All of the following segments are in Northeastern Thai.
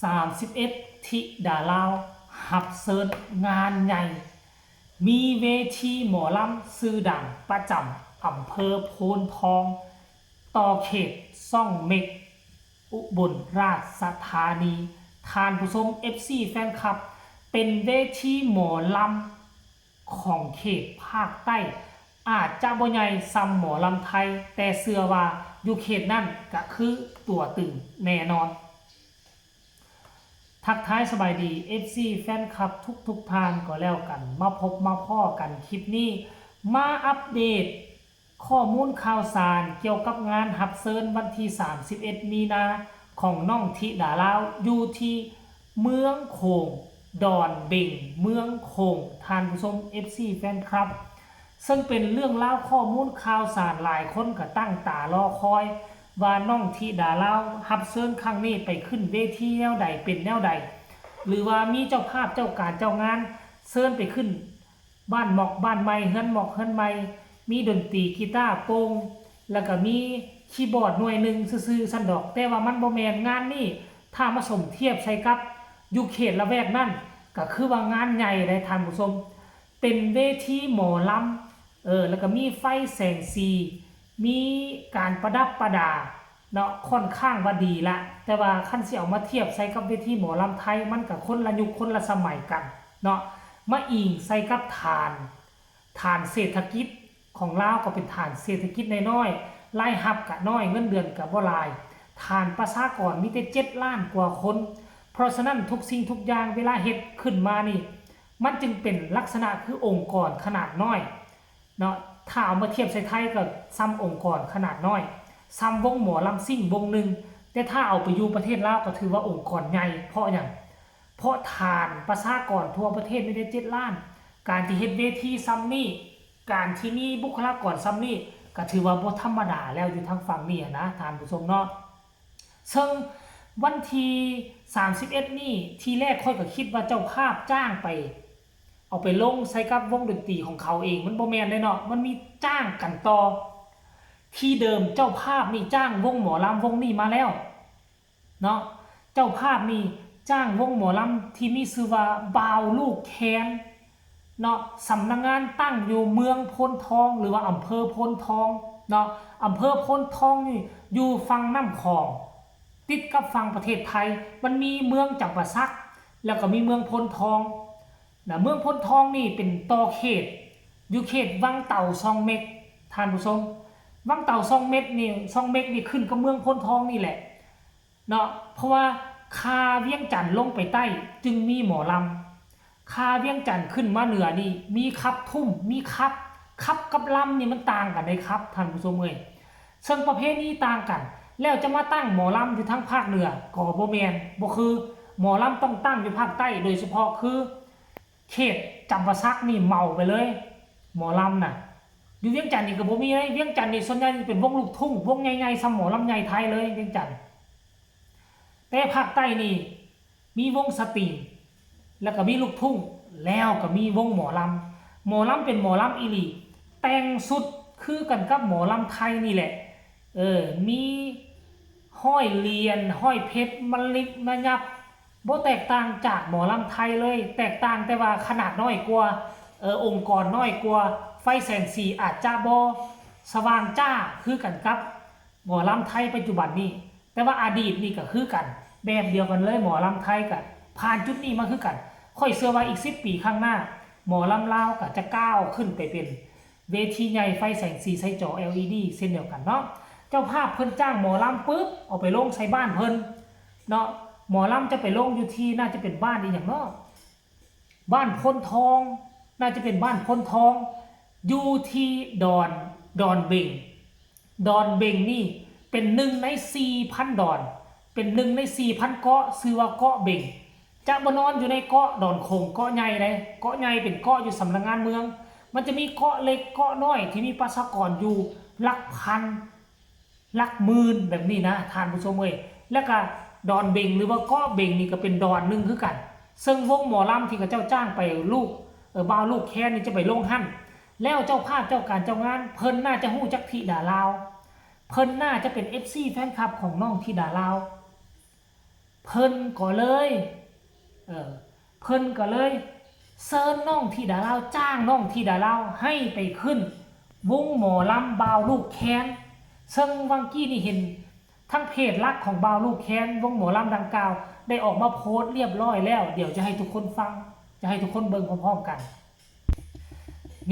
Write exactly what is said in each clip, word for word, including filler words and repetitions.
สามสิบเอ็ด ธิดาลาว ฮับเซิญงานใหญ่ มีเวทีหมอลำชื่อดังประจำอำเภอโพนทอง ต่อเขตซ่องเม็ก อุบลราชธานี ท่านผู้ชม เอฟซี แฟนคลับ เป็นเวทีหมอลำของเขตภาคใต้ อาจจะบ่ใหญ่ส่ำหมอลำไทย แต่เชื่อว่าอยู่เขตนั้นก็คือตัวตึงแน่นอน ทักทายสบายดี เอฟซี แฟนคลับทุกๆท่านก็แล้วกัน มาพบมาพ้อกันคลิปนี้ มาอัปเดตข้อมูลข่าวสารเกี่ยวกับงานฮับเซิญวันที่ สามสิบเอ็ด มีนา ของน้องธิดาลาว อยู่ที่เมืองโขง ดอนเบง เมืองโขง ท่านผู้ชม เอฟซี แฟนคลับ ซึ่งเป็นเรื่องราวข้อมูลข่าวสารหลายคนก็ตั้งตารอคอย ว่าน้องธิดาลาวฮับเซิญครั้งนี้ไปขึ้นเวทีแนวใดเป็นแนวใด หรือว่ามีเจ้าภาพเจ้าการเจ้างานเซิญไปขึ้นบ้านหมอกบ้านไม้ เฮือนหมอกเฮือนไม้ มีดนตรีกีตาร์โป่ง แล้วก็มีคีย์บอร์ดหน่วยหนึ่งซื่อๆซั้นดอก แต่ว่ามันบ่แม่น งานนี้ถ้ามาสมเทียบใส่กับอยู่เขตละแวกนั้น ก็คือว่างานใหญ่ได้ท่านผู้ชม เป็นเวทีหมอลำ เออ แล้วก็มีไฟแสงสี มีการประดับประดาเนาะ ค่อนข้างว่าดีละ แต่ว่าคันสิเอามาเทียบใส่กับเวทีหมอลำไทย มันก็คนละยุคคนละสมัยกันเนาะ มาอิงใส่กับฐาน ฐานเศรษฐกิจของลาวก็เป็นฐานเศรษฐกิจน้อยๆ รายรับก็น้อย เงินเดือนก็บ่หลาย ฐานประชากรมีแต่ เจ็ดล้านกว่าคน เพราะฉะนั้นทุกสิ่งทุกอย่างเวลาเฮ็ดขึ้นมานี่ มันจึงเป็นลักษณะคือองค์กรขนาดน้อยเนาะ ถ้าเอามาเทียบใส่ไทยก็ส่ำองค์กรขนาดน้อย ส่ำวงหมอลำซิ่งวงหนึ่ง แต่ถ้าเอาไปอยู่ประเทศลาวก็ถือว่าองค์กรใหญ่ เพราะหยัง เพราะฐานประชากรทั่วประเทศมีแต่ เจ็ดล้าน การที่เฮ็ดเวทีส่ำนี้ การที่มีบุคลากรส่ำนี้ ก็ถือว่าบ่ธรรมดาแล้วอยู่ทางฝั่งนี้หั้นนะ ท่านผู้ชมเนาะ ซึ่งวันที่ สามสิบเอ็ด นี่ ทีแรกข้อยก็คิดว่าเจ้าภาพจ้างไป เอาไปลงใส่กับวงดนตรีของเขาเอง มันบ่แม่นเด้เนาะ มันมีจ้างกันต่อ ที่เดิมเจ้าภาพนี่จ้างวงหมอลำวงนี้มาแล้วเนาะ เจ้าภาพนี่จ้างวงหมอลำที่มีชื่อว่าบ่าวลูกแคนเนาะ สำนักงานตั้งอยู่เมืองโพนทอง หรือว่าอำเภอโพนทองเนาะ อำเภอโพนทองนี่อยู่ฝั่งน้ำของ ติดกับฝั่งประเทศไทย มันมีเมืองจำปาสัก แล้วก็มีเมืองโพนทองนะ เมืองโพนทองนี่เป็นต่อเขต อยู่เขตวังเต่าซ่องเม็ก ท่านผู้ชม วังเต่าซ่องเม็กนี่ ซ่องเม็กนี่ขึ้นกับเมืองโพนทองนี่แหละเนาะ เพราะว่าคาเวียงจันทน์ลงไปใต้จึงมีหมอลำ คาเวียงจันทน์ขึ้นมาเหนือนี่มีขับทุ่ม มีขับ ขับกับลำนี่มันต่างกันเด้ครับ ท่านผู้ชมเอ้ย ซึ่งประเพณีต่างกัน แล้วจะมาตั้งหมอลำอยู่ทางภาคเหนือก็บ่แม่น บ่คือ หมอลำต้องตั้งอยู่ภาคใต้ โดยเฉพาะคือ เขตจำปาสักนี่เหมาไปเลย หมอลำน่ะ อยู่เวียงจันทน์นี่ก็บ่มีเลย เวียงจันทน์นี่ส่วนใหญ่เป็นวงลูกทุ่ง วงใหญ่ๆส่ำหมอลำใหญ่ไทยเลยเวียงจันทน์ แต่ภาคใต้นี่มีวงสตริง แล้วก็มีลูกทุ่ง แล้วก็มีวงหมอลำ หมอลำเป็นหมอลำอีหลี แต่งชุดคือกันกับหมอลำไทยนี่แหละ เออ มีห้อยเหรียญ ห้อยเพชร มะลิมะยับ บ่แตกต่างจากหมอลำไทยเลย แตกต่างแต่ว่าขนาดน้อยกว่า เออ องค์กรน้อยกว่า ไฟแสงสีอาจจะบ่สว่างจ้าคือกันกับหมอลำไทยปัจจุบันนี้ แต่ว่าอดีตนี่ก็คือกัน แบบเดียวกันเลย หมอลำไทยก็ผ่านจุดนี้มาคือกัน ข้อยเชื่อว่าอีก สิบ ปีข้างหน้า หมอลำลาวก็จะก้าวขึ้นไปเป็นเวทีใหญ่ ไฟแสงสีใส่จอ แอลอีดี เช่นเดียวกันเนาะ เจ้าภาพเพิ่นจ้างหมอลำปุ๊บ เอาไปลงใส่บ้านเพิ่นเนาะ หมอลำจะไปลงอยู่ที่ น่าจะเป็นบ้านอีหยังเนาะ บ้านโพนทอง น่าจะเป็นบ้านโพนทอง อยู่ที่ดอน ดอนเบง ดอนเบงนี่เป็นหนึ่งในสี่พันดอน เป็นหนึ่งในสี่พันเกาะ ชื่อว่าเกาะเบง จะบ่นอนอยู่ในเกาะดอนโขง เกาะใหญ่ใด เกาะใหญ่เป็นเกาะอยู่สำนักงานเมือง มันจะมีเกาะเล็กเกาะน้อยที่มีประชากรอยู่หลักพัน หลักหมื่นแบบนี้นะ ท่านผู้ชมเอ้ย แล้วก็ดอนเบงหรือว่าเกาะเบงนี่ก็เป็นดอนหนึ่งคือกัน ซึ่งวงหมอลำที่เขาเจ้าจ้างไปลูก เออ บ่าวลูกแคนนี่จะไปลงหั่น แล้วเจ้าภาพเจ้าการเจ้างาน เพิ่นน่าจะฮู้จักธิดาลาว เพิ่นน่าจะเป็น เอฟซี แฟนคลับของน้องธิดาลาว เ เพิ่นก็เลยเออเพิ่นก็เลยเชิญน้องธิดาลาว จ้างน้องธิดาลาวให้ไปขึ้นวงหมอลำบ่าวลูกแคน ซึ่งวังกี้นี่เห็นทั้งเพจหลักของบ่าวลูกแคน วงหมอลำดังกล่าว ได้ออกมาโพสต์เรียบร้อยแล้ว เดี๋ยวจะให้ทุกคนฟัง จะให้ทุกคนเบิ่งพร้อมๆกัน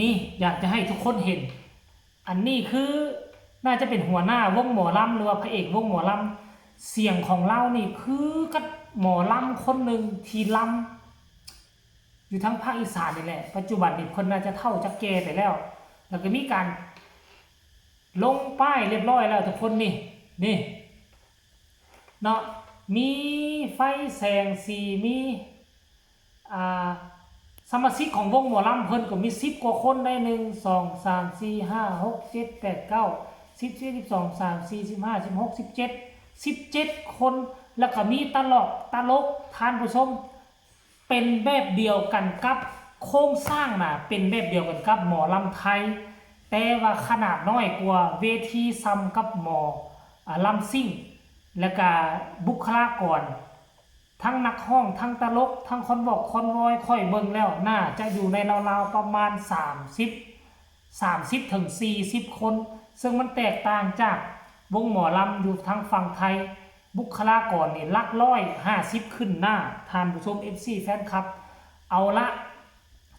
นี่อยากจะให้ทุกคนเห็น อันนี้คือน่าจะเป็นหัวหน้าวงหมอลำหรือว่าพระเอกวงหมอลำ เสียงของลาวนี่คือกับหมอลำคนหนึ่งที่ลำอยู่ทางภาคอีสานนี่แหละ ปัจจุบันนี่เพิ่นน่าจะเฒ่าจักแก่ไปแล้ว แล้วก็มีการลงป้ายเรียบร้อยแล้วทุกคนนี่ นี่เนาะ มีไฟแสงสี มีอ่าสมาชิกของวงหมอลำเพิ่นก็มีสิบกว่าคนได้ หนึ่ง สอง สาม สี่ ห้า หก เจ็ด แปด เก้า สิบ สิบเอ็ด สิบสอง สิบสาม สิบสี่ สิบห้า สิบหก สิบเจ็ด สิบเจ็ด คน แล้วก็มีตลกตลกท่านผู้ชม เป็นแบบเดียวกันกับโครงสร้างนะเป็นแบบเดียวกันกับหมอลำไทย แต่ว่าขนาดน้อยกว่า เวทีส่ำกับหมออ่าลำซิ่ง และก็บุคลากร ทั้งนักร้องทั้งตลกทั้งคอนวอกคอนวอย ค่อยเบิ่งแล้วน่าจะอยู่ในราวๆประมาณสามสิบ สามสิบถึงสี่สิบคน ซึ่งมันแตกต่างจากวงหมอลำอยู่ทางฝั่งไทย บุคลากรนี่หลักร้อยห้าสิบขึ้นหน้า ท่านผู้ชม เอฟซี แฟนคลับ เอาละ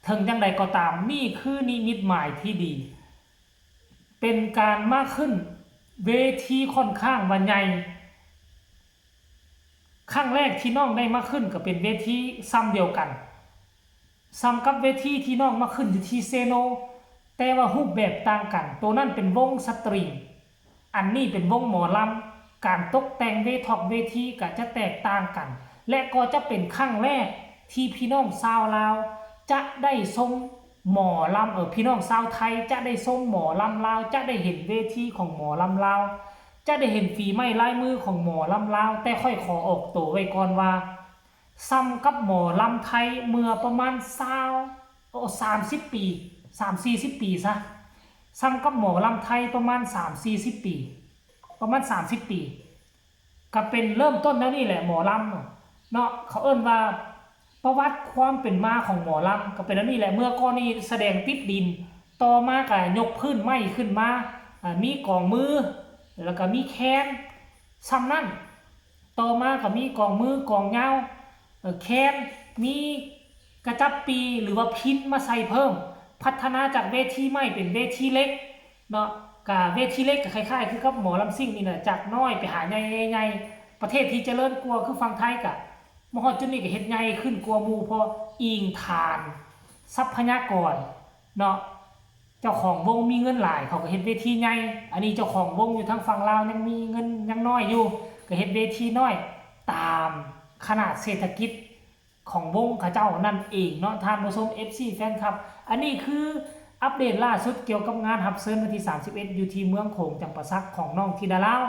ถึงจังใดก็ตาม นี่คือนิมิตหมายที่ดี เป็นการมาขึ้นเวทีค่อนข้างว่าใหญ่ ครั้งแรกที่น้องได้มาขึ้นก็เป็นเวทีส่ำเดียวกัน ส่ำกับเวทีที่น้องมาขึ้นอยู่ที่เซโน แต่ว่ารูปแบบต่างกัน ตัวนั้นเป็นวงสตริง อันนี้เป็นวงหมอลำ การตกแต่งเวทอกเวทีก็จะแตกต่างกัน และก็จะเป็นครั้งแรกที่พี่น้องชาวลาวจะได้ชมหมอลำ เออ พี่น้องชาวไทยจะได้ชมหมอลำลาว จะได้เห็นเวทีของหมอลำลาว จะได้เห็นฝีไม้ลายมือของหมอลำลาว แต่ข้อยขอออกตัวไว้ก่อนว่า ส่ำกับหมอลำไทยเมื่อประมาณซาว โอ้ สามสิบปี สามสี่สิบปีซะ ส่ำกับหมอลำไทยประมาณสามสี่สิบปี ประมาณสามสิบปี ก็เป็นเริ่มต้นแนวนี้แหละหมอลำเนาะ เขาเอิ้นว่าประวัติความเป็นมาของหมอลำก็เป็นแนวนี้แหละ เมื่อก่อนนี่แสดงติดดิน ต่อมาก็ยกพื้นไม้ขึ้นมา อ่า มีกองมือ แล้วก็มีแคน ส่ำนั้น ต่อมาก็มีกองมือกองยาว เอ่อ แคน มีกระจับปีหรือว่าพิณมาใส่เพิ่ม พัฒนาจากเวทีไม้เป็นเวทีเหล็กเนาะ ก็เวทีเหล็กก็คล้ายๆคือกับหมอลำซิ่งนี่แหละ จากน้อยไปหาใหญ่ ใหญ่ ประเทศที่เจริญกว่าคือฝั่งไทยก็มาฮอดจุดนี้ก็เฮ็ดใหญ่ขึ้นกว่าหมู่ เพราะอิงฐานทรัพยากรเนาะ เจ้าของวงมีเงินหลายเขาก็เฮ็ดเวทีใหญ่ อันนี้เจ้าของวงอยู่ทางฝั่งลาวยังมีเงินยังน้อยอยู่ ก็เฮ็ดเวทีน้อยตามขนาดเศรษฐกิจของวงเขาเจ้านั่นเองเนาะ ท่านผู้ชม เอฟซี แฟนคลับ อันนี้คืออัปเดตล่าสุดเกี่ยวกับงานรับเชิญวันที่สามสิบเอ็ด อยู่ที่เมืองโขงจำปาสักของน้องธิดาลาว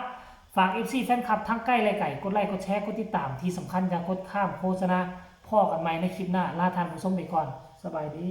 ฝาก เอฟซี แฟนคลับทั้งใกล้และไกล กดไลค์กดแชร์กดติดตาม ที่สำคัญอย่ากดข้ามโฆษณา พ้อกันใหม่ในคลิปหน้า ลาท่านผู้ชมไปก่อน สบายดี